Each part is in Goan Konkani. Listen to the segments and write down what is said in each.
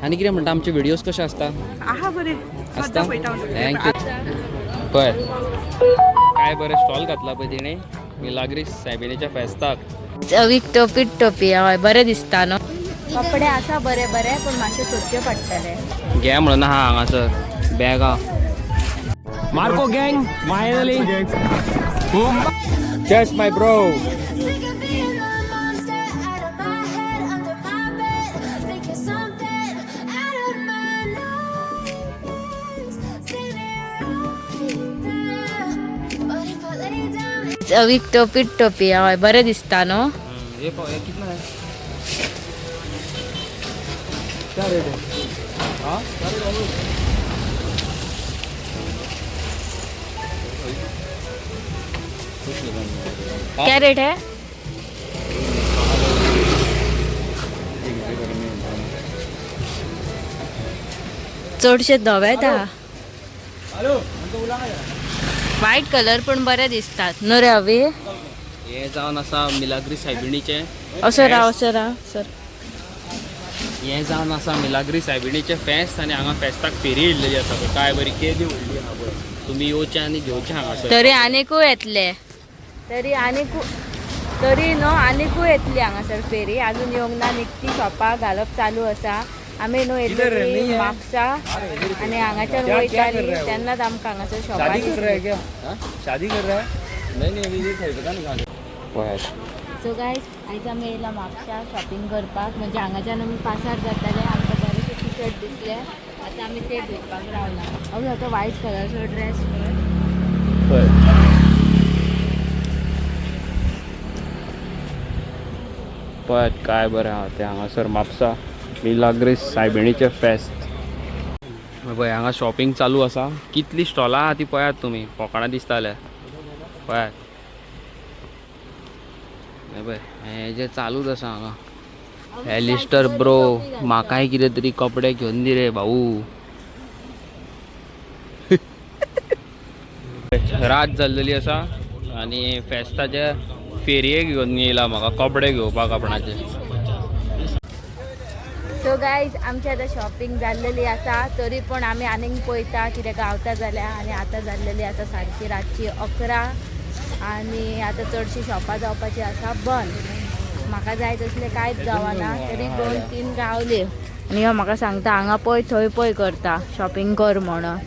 आनी कितें म्हणटा आमचे व्हिडियोज कशे आसता? आहा बरे. आसता. Thank you. पळय काय बरें स्टॉल घातला पळय तिणें मिलाग्रीस सायबिणीच्या फेस्ताक. अवीक टोपीत टोपी, हय बरें दिसता न्हू. कपडे आसा बरे बरे, पूण मातशे सोदचे पडटले. घे म्हणून आहा हांगासर बॅगां. Marco gang finally. Cheers my bro. Sick of being the monster out of my head, under my bed, thinking something out of my nightmares. Standing right there. But if I lay down. अवीक टोपीत टोपी, हय बरें दिसता न्हू. हे पळय, हे कितना है? क्या रेट है? हाँ, क्या रेट है? काय रेट आहे? चडशे धवे आहा. व्हायट कलर पण बरे दिसतात न्हू रे अवी. हे जावन आसा मिलाग्री सायबिणीचें. असो राव, असो राव सर. हें जावन आसा मिलाग्री सायबिणीचें फेस्त आनी हांगा फेस्ताक फेरी येयल्लेली आसा पळय, काय बरी केदी व्हडली आहा पळय. तुमी येवचें आनी घेवचें हांगासर. तरी आनीकूय येतले, तरी आनीकू, तरी न्हू आनीकूय येतली हांगासर फेरी. अजून येवंक ना, निकती शॉपां घालप चालू आसा. आमी न्हू येतली म्हापसा आनी हांगाच्यान वयताली तेन्नाच आमकां हांगासर शॉपां दिसली. क्या शादी कर रहा है? नहीं नहीं, अभी ये पता नहीं कहाँ. पळयात. सो गायज, आयज आमी येयला म्हापशा शॉपिंग करपाक. म्हणजे हांगाच्यान आमी पासार जाताले, आमकां बरेशे टी शर्ट दिसले, आतां आमी ते घेवपाक रावला. अजून आतां व्हायट कलरचो ड्रेस पळय. पळय पळयात काय बरें आहा तें हांगासर म्हापसा मिलाग्रीस सायबिणीचें फेस्त. पळय हांगा शॉपिंग चालू आसा. कितलीं स्टॉलां आहा ती पळयात तुमी, फकाणां दिसताले. पळयात, हें पळय, हें जें चालूच आसा हांगा. एलिस्टर ब्रो, म्हाकाय कितें तरी कपडे घेवन दी रे भाऊ. रात जाल्लेली आसा आनी फेस्ताचे फेरयेक घेवन येयला म्हाका कपडे घेवपाक आपणाचे. सो गायज, आमची आतां शॉपिंग जाल्लेली आसा, तरी पण आमी आनीक पळयता कितें गावता जाल्यार. आनी आतां जाल्लेली आसा सारकी रातची 11 आनी आतां चडशीं शॉपां जावपाची आसा बंद. म्हाका जाय तसलें कांयच गावना, तरी 2-3 गावले. आनी ह्यो म्हाका सांगता हांगा पळय थंय पळय करता शॉपिंग कर म्हणून.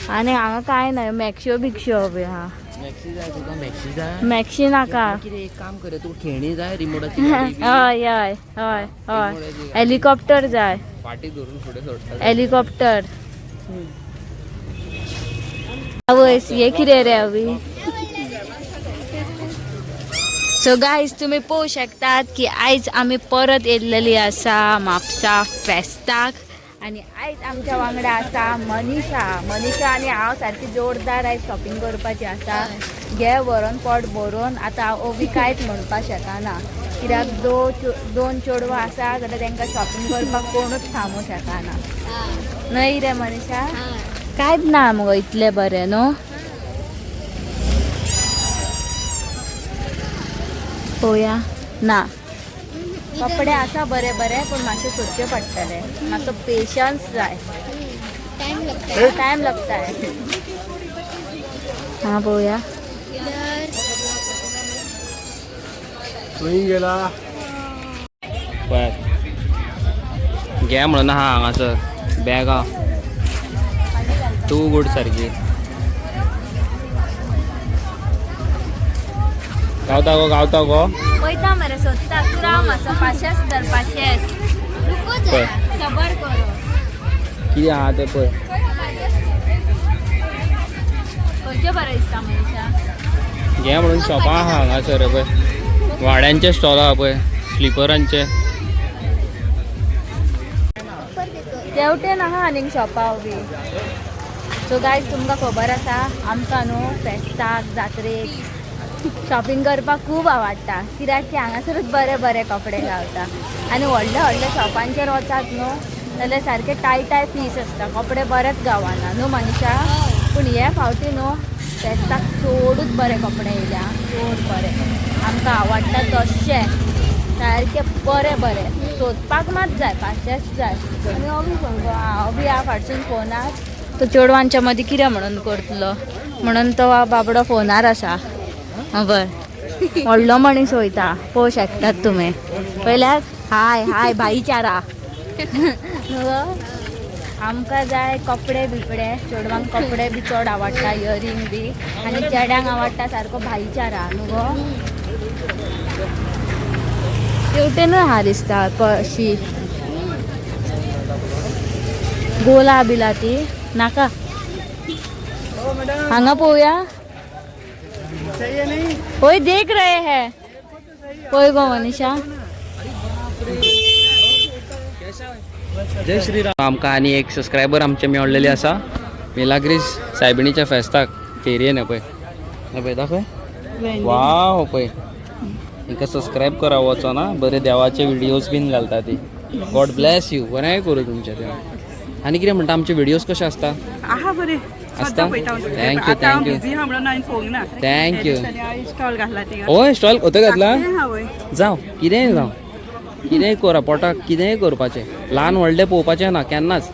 आनी हांगा कांय ना, मॅक्श्यो बिक्श्यो बी आहा. मॅक्सी जाय तुका? मॅक्सी जाय? मॅक्सी नाका. कितें एक काम कर, तूं खेळणी जाय रिमोटाची गाडी बी? हय हय हय हय, हेलिकॉप्टर जाय. फाटी धरून फुडें सोडटा. हेलिकॉप्टर. आवयस, हे कितें रे अवी. सो गायज, तुमी पळोवंक शकतात की आयज आमी परत येयल्लेली आसा म्हापसा फेस्ताक आनी आयज आमच्या वांगडा आसा मनीषा. मनीषा आनी हांव सारकी जोरदार आयज शॉपिंग करपाची आसा. घे व्हरोन पोट भरून. आतां हांव ओबी कांयच म्हणपाक शकना, कित्याक दोन चेडवां आसा जाल्यार तांकां शॉपिंग करपाक कोणूच थांबोवंक शकना. न्हय रे मनीषा? कांयच ना मुगो इतलें बरें न्हू. पळोवया ना, कपडे आसा बरे बरे, पूण मातशे सोदचे पडटले, मातसो पेशन्स जाय. टायम लागता. हां पळोवया. खंय गेला? पळयात, घे म्हणून आहा हांगासर बॅगां. टू गूड सारकी. गावता गो, गावता गो? पळयता मरे, सोदता. तूं राव मातसो, पाशेंस धर, पाशेंस. पळय. सबर करो. कितें आहा तें पळय. खंयचें बरें दिसता मनीषा? घे म्हणून शॉपां आहा हांगासर. पळय वाड्यांचे स्टॉल आहा पळय, स्लिपरांचे. तेवटेन आहा आनीक शॉपां बी. सो गायज, तुमकां खबर आसा आमकां न्हू फेस्ताक जात्रेक शॉपिंग करपाक खूब आवडटा, कित्याक की हांगासरूच बरे बरे कपडे गावता. आनी व्हडल्या व्हडल्या शॉपांचेर वचात न्हू जाल्यार सारके टायट टायट पीस आसता, कपडे बरेच गावना न्हू मनीषा. पूण हे फावटी न्हू फेस्ताक चडूच बरे कपडे येयल्या, चड बरे, आमकां आवडटा तशे. सारके बरे बरे सोदपाक मात जाय, पाशेंच जाय. आनी अभी खंय गो? अभी हा फाटसून फोनार. तो चेडवांच्या मदीं कितें म्हणून करतलो म्हणून तो बाबडो फोनार आसा. बर व्हडलो मनीस वयता, पळोवंक शकतात तुमी. पयल्यार हाय हाय भाईचारा. आमकां जाय कपडे बिपडे. चेडवांक कपडे बी चड आवडटा, इयरिंग बी, आनी चेड्यांक आवडटा सारको भाईचारा न्हू गो. तेवटेनूय आहा दिसता अशी गोला बिला ती नाका. हांगा पळोवया. होय, देख रहे हैं. पळय गो मनीषा. जय श्रीराम. आमकां आनी एक सबस्क्रायबर आमचे मेळलेले आसा मिलाग्रीस सायबिणीच्या फेस्ताक फेरयेन. पळय, हें पळय, दाखय. वाव, पळय, हिका सबस्क्रायब करा, वचो ना. बरे देवाचे व्हिडियोज बीन घालता ती. गॉड ब्लेस you, बरें करूं तुमचें तें. आनी कितें म्हणटा, आमचे व्हिडियोज कशे आसता? आहा बरे. आसता? Thank you, thank you. Busy आहा म्हणून हांवें पळोवंक ना. Thank you. Stall घातला थिंगा. हय, स्टॉल खंय घातला? आहा वय. जावं, कितेंय जावं, कितेंय करा, पोटाक कितेंय करपाचें. ल्हान व्हडलें पळोवपाचें ना केन्नाच.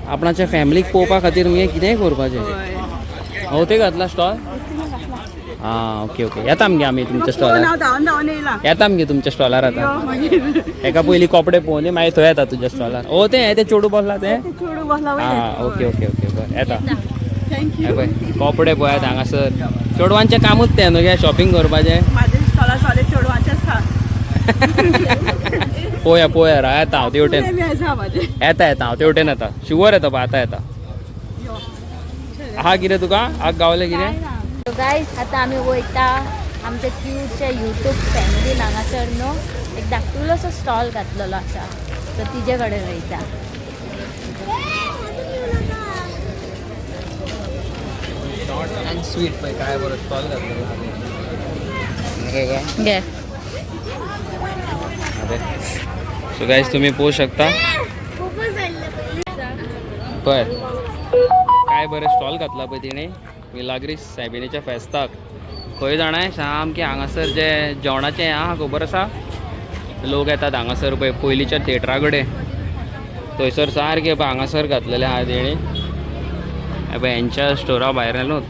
आपणाच्या फॅमिलीक पळोवपा खातीर मगे कितेंय करपाचें. हय. हो, ते घातला स्टॉल. आं, ओके ओके, येता मगे आमी तुमच्या पळोवन स्टॉलार. हांव धांवन धांवन येयला. येता मगे तुमच्या स्टॉलार यो आतां. मागीर. एका पयलीं कपडे पळोवन मागीर थंय येता तुज्या स्टॉलार. ओ, तें तें चेडूं बसलां तें. चेडूं बसला वय. आं, ओके ओके ओके, बरें, येता. Thank you. हे पळय, कपडे पळयात हांगासर. चेडवांचें कामूच तें न्हू गे, शॉपिंग करपाचें. म्हाजे स्टॉला सगळे चेडवांचेच आहा. पळोवया पळोवया, राव, येता हांव तेवटेन. बी आसा म्हाजे. येता येता, हांव तेवटेन येता, शुवर येता पळय, आतां येता. यो. आहा कितें तुका आग गावलें कितें? गायज, आतां आमी वयता आमच्या क्यूटच्या युट्यूब फॅमिलीन. हांगासर न्हू एक धाकटुलोसो स्टॉल घातलेलो आसा, सो तिजे कडेन वयता. Short and sweet. पळय काय बरो स्टॉल घातलेलो. घे. सो गायज, तुम्ही पोवू शकता, पळय काय बरें स्टॉल घातला पळय तिणें मिलाग्रीस सायबिणीच्या फेस्ताक. खंय जाणाय, सामकें हांगासर जे जेवणाचें हें आहा, खबर आसा, लोक येतात हांगासर पळय पयलींच्या थिएटरा कडेन, थंयसर सारकें पळय हांगासर घातलेलें आहा तेणी. हें पळय, हेंच्या स्टोरा भायर न्हू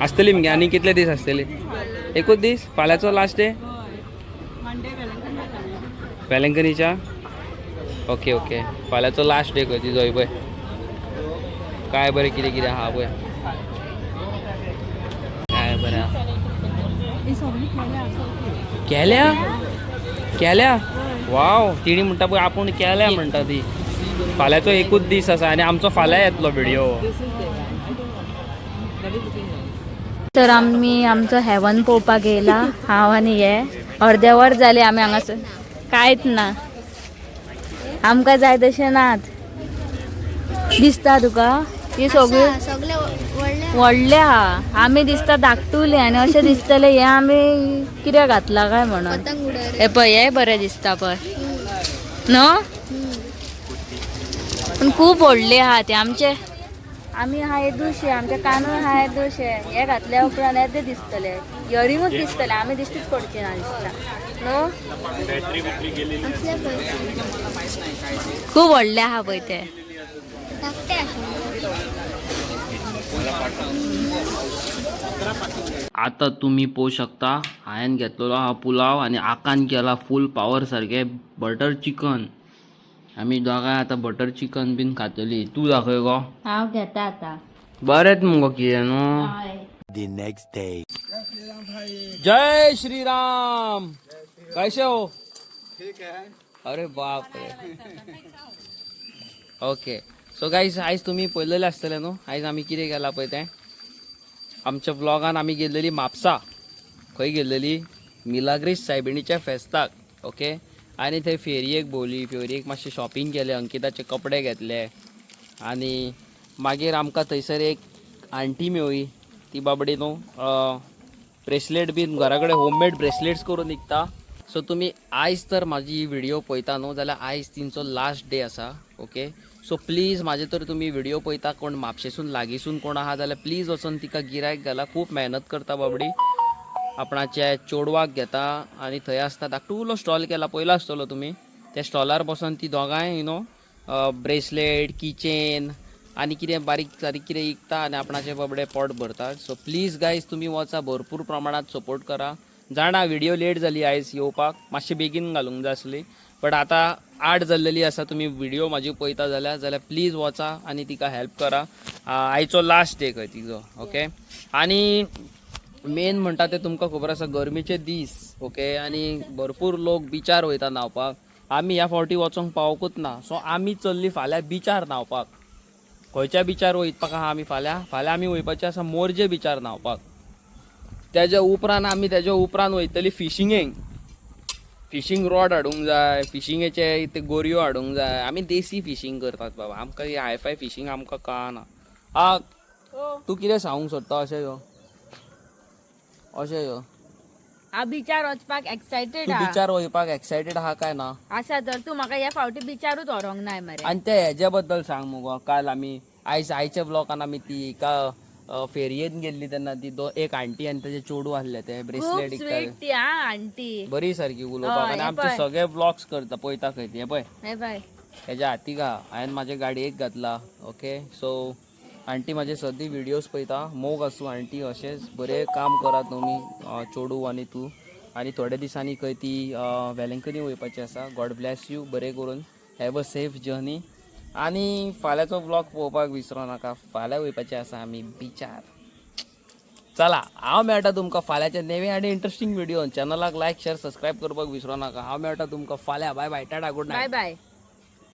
आसतली मगे. आनी कितले दीस आसतली? एकूच दीस? फाल्यांचो लास्ट डे. मंडे वेलंकन. वेलंकनीच्या. ओके ओके, फाल्यांचो लास्ट डे खंय तिजो. पळय काय बरें कितें कितें आहा पळय, काय बरें आहा. केल्या केल्या, वाव. तिणी म्हणटा पळय आपूण केल्या म्हणटा ती. फाल्यांचो एकूच दीस आसा आनी आमचो फाल्यां येतलो व्हिडियो. तर आमी आमचो हेवन पळोवपाक येयला, हांव आनी हे. अर्दे वर जालें आमी हांगासर, कांयच ना. आमकां जाय तशें नात दिसता तुका. ही सगळी सगळे व्हडले. व्हडले आहा, आमी दिसता धाकटुले आनी अशें दिसतलें हें आमी कित्याक घातलां काय म्हणून. पतंग उडयले. हे पळय, हे बरें दिसता पळय न्हू, पूण खूब व्हडले आहा ते आमचे. आमी आहा येदुशे, आमचे कानूय आहा येदुशे. हे घातल्या उपरांत येदे दिसतले, इयरिंगूच दिसतले, आमी दिश्टीच पडचे ना दिसता न्हू. असले पळय. खूब व्हडले आहा पळय ते. धाकटे आशिल्ले. आता तुम्ही पोवू शकता, हांवें घेतलेलो हा पुलाव आनी आकान केला फूल पावर सारकें बटर चिकन. आमी दोगांय आतां बटर चिकन बीन खातली. तूं दाखय गो. हांव घेता आतां. बरेंच मुगो कितें न्हू. हय. The next day. जय श्री राम, कैसे हो? ठीक है. अरे बाप रे. ओके, सो गाईज, आयज तुमी पळयलेलें आसतलें न्हू आयज आमी कितें केलां पळय तें आमच्या व्लॉगान. आमी गेल्लेली म्हापसा. खंय गेल्लेली? मिलाग्रीस सायबिणीच्या फेस्ताक. ओके, आनी थंय फेरयेक भोंवली, फेरयेक मातशें शॉपिंग केलें, अंकिताचे कपडे घेतले आनी मागीर आमकां थंयसर एक आंटी मेवळी. ती बाबडी न्हू ब्रेसलेट बीन घरा कडेन होममेड ब्रेसलेट्स करून विकता. सो तुमी आयज तर म्हाजी ही व्हिडिओ पळयता न्हू जाल्यार आयज तिंचो लास्ट डे आसा. ओके, सो प्लीज म्हाजे तर तुमी व्हिडिओ पळयता, कोण म्हापशेसून लागींसून कोण आहा जाल्यार प्लीज वचोन तिका गिरायक घाला. खूब मेहनत करता बाबडी. आपणाच्या चेडवाक घेता आनी थंय आसता धाकटुलो स्टॉल केला, पयलो आसतलो तुमी. त्या स्टॉलार बसून ती दोगांय ब्रेसलेट, किचेन आनी कितें बारीक सारीक कितें विकता आनी आपणाचे बाबडे पोट भरतात. सो प्लीज गायज, तुमी वचा, भरपूर प्रमाणात सपोर्ट करा. जाणा, व्हिडिओ लेट जाली आयज येवपाक, मातशी बेगीन घालूंक जाय आसली, बट आतां 8 जाल्लेली आसा. तुमी व्हिडिओ म्हाजी पळयता जाल्यार प्लीज वचा आनी तिका हेल्प करा. आयचो लास्ट डे खंय तिजो. ओके, आनी मेन म्हणटा ते तुमकां खबर आसा, गरमेचे दीस. ओके, आनी भरपूर लोक बिचार वयता न्हांवपाक. आमी ह्या फावटी वचोंक पावकूच ना. सो आमी चल्ली फाल्यां बिचार न्हांवपाक. खंयच्या बिचार वयपाक आहा आमी फाल्यां? फाल्यां आमी वयपाचे आसा मोरजे बिचार न्हांवपाक. तेज्या उपरांत वयतली फिशिंगेक. फिशींग रॉड हाडूंक जाय, फिशिंगेचे ते गोरयो हाडूंक जाय. आमी देसी फिशींग करतात बाबा, आमकां ही हायफाय फिशींग आमकां कळना. आ, तूं कितें सांगूंक सोदता? अशें यो, अशें यो. हांव बिचार वचपाक एक्सायटेड. तूं बिचार वयपाक एक्सायटेड आहा काय ना? आसा तर तूं म्हाका ह्या फावटी बिचारूच व्हरोंक नाय मरे. आनी ते हेज्या बद्दल सांग मुगो. काल आमी आयज आयच्या ब्लॉगान आमी ती एका फेरयेन गेल्ली तेन्ना ती एक आंटी आनी तेजे चेडूं आसले, ते खूब ब्रेसलेट विकताले. स्वीट ती हा आंटी. बरी सारकी उलोवपाक. हय, आनी हे आमचे पळय. सगळे ब्लॉग्स करता, पळयता खंय ती. हे पळय. हे पळय. हेज्या हातीक आहा, हांवें म्हाजे गाडयेक घातला. ओके, सो आंटी म्हाजे सद्दी व्हिडियोज पळयता. मोग आसूं आंटी, अशेंच बरें काम करात तुमी, चेडूं आनी तूं. आनी थोड्या दिसांनी खंय ती वेलंकनी वयपाची आसा. गॉड ब्लॅस you, बरें करून, have a safe journey. आनी फाल्यांचो व्लॉग पळोवपाक विसरो नाका. फाल्यां वयपाचे आसा आमी बिचार. चला, हांव मेळटा तुमकां फाल्यांच्या नवे आनी इंट्रस्टींग व्हिडिओ. चॅनलाक लायक, शेअर, सबस्क्रायब करपाक विसरो नाका. हांव मेळटा तुमकां फाल्यां. बाय बाय, टाटा, good bye night. बाय.